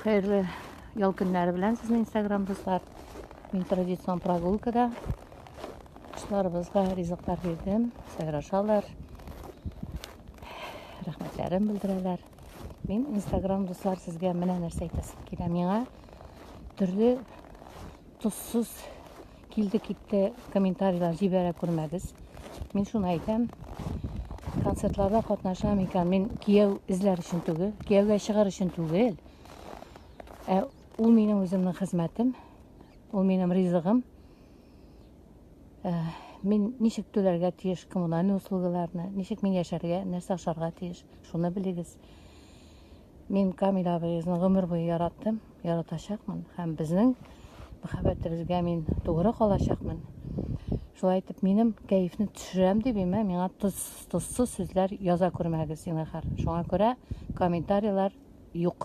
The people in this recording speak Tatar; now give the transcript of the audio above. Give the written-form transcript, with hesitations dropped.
Хәерле ял көннәре белән сезне Инстаграм дуслар. Мин традицион прогулкада. Кошларыбызга ризыклар бирдем, сайрашалар. Рәхмәтләрен белдерәләр. Мин Инстаграм дуслар сезгә менә нәрсә әйтәсем килә. Миңа төрле тозсыз килде китте комментарийлар җибәрә күрмәгез. Мин шуны әйтәм. Концертларда катнашам икән, мин кияү эзләр өчен түгел, кияүгә чыгар өчен түгел. Ә ул минем үземнең хезмәтем, ул минем ризыгым. Ә, мин ничек түләргә тиеш коммунальный услугаларны, ничек мин яшәргә, нәрсә ашарга тиеш, шуны белегез. Мин Камил абыегызны гомер буе яраттым, яратачакмын һәм безнең мәхәббәтебезгә мин тугры калачакмын. Шулай итеп, минем кәефне төшерәм дип, имә, миңа тоз, тозсыз сүзләр яза күрмәгез, зинһар. Шуңа күрә комментарийлар юк.